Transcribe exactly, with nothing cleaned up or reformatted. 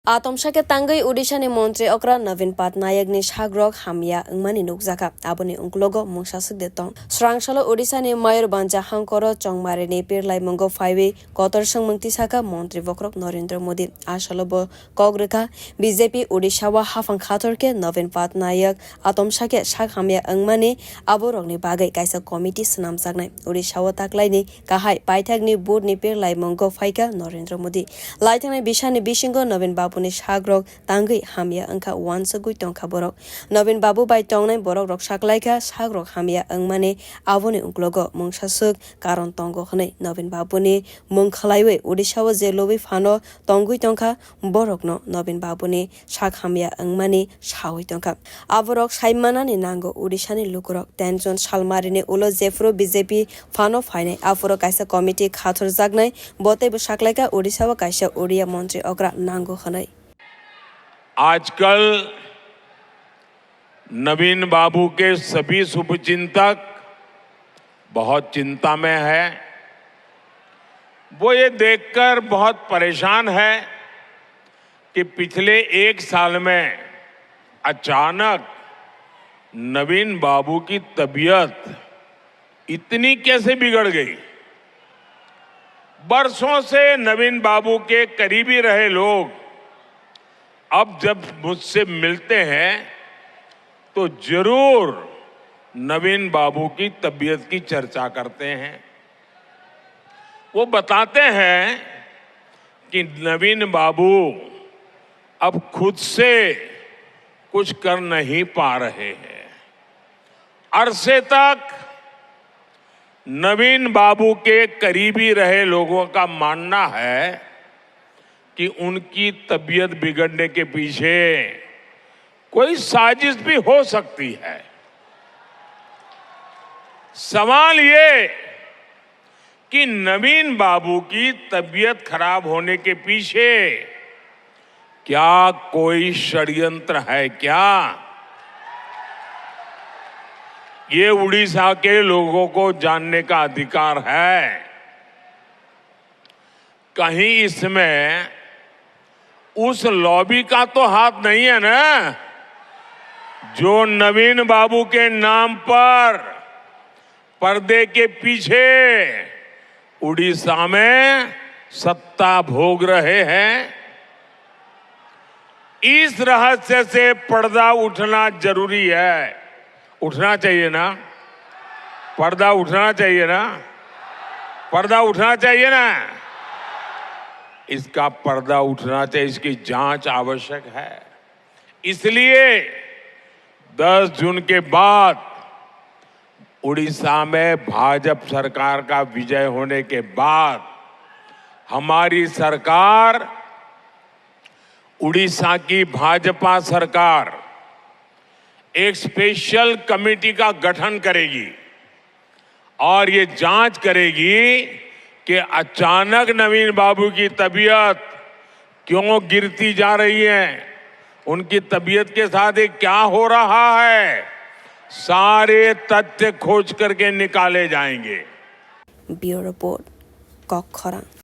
Atomsa khe tangwi Odisha ni montri okra Navin Patnaik ni sakrok hamya wngmani nukjakha, aboni uklogo mungsa swk de tong. Srang salo Odisha ni Mayurbhanj hangkoro chongmari ni pirlaimungo phaiwi kotor swngmung tisakha montri bokhorok Narendra Modi. A salo bo kok rwkha B J P Odisha o haphang khathor khe Navin Patnaik atomsa khe sak hamya wngmani aborokni bagwi kaisa committee swnamjaknai. Odisha o taklaini kahai paithakni board ni pirlaimungo phaikha Narendra Modi. Laithangnai bisani bisingo Navin Babuni sakrok tangwi hamya wngkha, uansugwi tongkha borok. Navin Babu bai tongnai borokrok saklaikha sakrok hamya wngmani, aboni uklogo mungsa swk karon tongo hwnwi Navin Babuni mung khwlaiwi Odisha o je lobwi phano tongwi tongkha, borokno Navin Babuni sak hamya wngmani sawi tongkha. Aborok saimanani nango Odisha ni lukurok. Tension salmarini ulo jephuru B J P phano phainai, aphuru kaisa committee khathorjaknai, bo teibo saklaikha Odisha o kaisa Odia montri okra nango hwnwi. आजकल नवीन बाबू के सभी शुभचिंतक बहुत चिंता में हैं। वो ये देखकर बहुत परेशान है कि पिछले एक साल में अचानक नवीन बाबू की तबीयत इतनी कैसे बिगड़ गई। बरसों से नवीन बाबू के करीबी रहे लोग अब जब मुझसे मिलते हैं तो जरूर नवीन बाबू की तबीयत की चर्चा करते हैं। वो बताते हैं कि नवीन बाबू अब खुद से कुछ कर नहीं पा रहे हैं। अरसे तक नवीन बाबू के करीबी रहे लोगों का मानना है कि उनकी तबीयत बिगड़ने के पीछे कोई साजिश भी हो सकती है। सवाल ये कि नवीन बाबू की तबीयत खराब होने के पीछे क्या कोई षड्यंत्र है क्या? ये उड़ीसा के लोगों को जानने का अधिकार है। कहीं इसमें उस लॉबी का तो हाथ नहीं है ना, जो नवीन बाबू के नाम पर पर्दे के पीछे उड़ीसा में सत्ता भोग रहे हैं। इस रहस्य से पर्दा उठना जरूरी है। उठना चाहिए ना? पर्दा उठना चाहिए ना? पर्दा उठना चाहिए ना? इसका पर्दा उठना चाहिए, इसकी जांच आवश्यक है। इसलिए दस जून के बाद उड़ीसा में भाजपा सरकार का विजय होने के बाद हमारी सरकार, उड़ीसा की भाजपा सरकार एक स्पेशल कमेटी का गठन करेगी और ये जांच करेगी कि अचानक नवीन बाबू की तबीयत क्यों गिरती जा रही है, उनकी तबीयत के साथ ये क्या हो रहा है, सारे तथ्य खोज करके निकाले जाएंगे। Bureau Report, Kokkhorang.